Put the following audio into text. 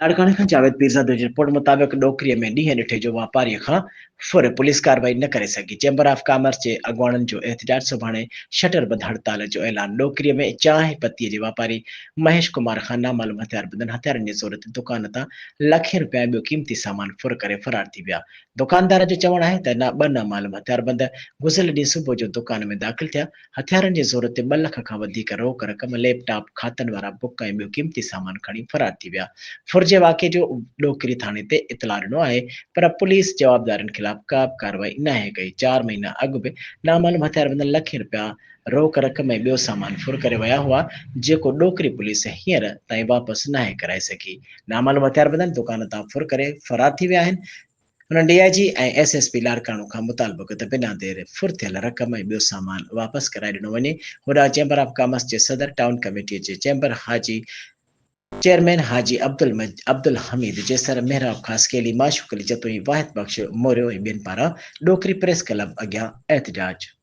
لاڙڪاڻي کان جاويد پيرزادو جي رپورٽ مطابق ڏوڪري ۾ ڏينهن ڏٺي جو واپاري کان ڦر پوليس ڪارروائي نه ڪري سگهي، چيمبر آف ڪامرس جي اڳواڻن جو احتجاج، سڀاڻي شٽر بند هڙتال جو اعلان، ڏوڪري ۾ چانهه پتي جي واپاري مهيش ڪمار کان نامعلوم هٿياربندن هٿيارن جي زور تي دڪان تان لکين رپيا ۽ ٻيو قيمتي سامان ڦر ڪري فرار ٿي ويا، دڪاندار جو چوڻ آهي ته ٻه نامعلوم هٿياربند گذريل ڏينهن صبح جو دڪان ۾ داخل ٿيا، هٿيارن جي زور تي ٻه لک کان وڌيڪ روڪ رقم، ليپ ٽاپ، کاتن وارا بڪ ۽ ٻيو قيمتي سامان کڻي فرار ٿي ويا. ڦر جي واقعي جو ڏوڪري ٿاڻي تي اطلاع ڏنو آهي پر پوليس جوابدارن خلاف ڪا به ڪارروائي ناهي ڪئي. چار مهينا اڳ به نامعلوم هٿياربندن لکين رپيا روڪ رقم ۽ ٻيو سامان ڦر ڪري ويا هئا جيڪو ڏوڪري پوليس هينئر تائين واپس ناهي ڪرائي سگهي. نامعلوم هٿياربندن دڪان تان ڦر ڪري فرار ٿي ويا آهن. هنن D I G ۽ S S P Larkana کان مطالبو ڪيو ته بنا دير ڦر ٿيل رقم ۽ ٻيو سامان واپس ڪرائي ڏنو وڃي. هوڏانهن چيمبر آف ڪامرس جي صدر، ٽائون ڪميٽي جي چيمبر حاجي چيئرمين حاجي عبدالحميد جيسر، محراب خاصخيلي، معشوق علي جتوئي، واحد بخش موريو ۽ ٻين پاران ڏوڪري پريس ڪلب اڳيان احتجاج.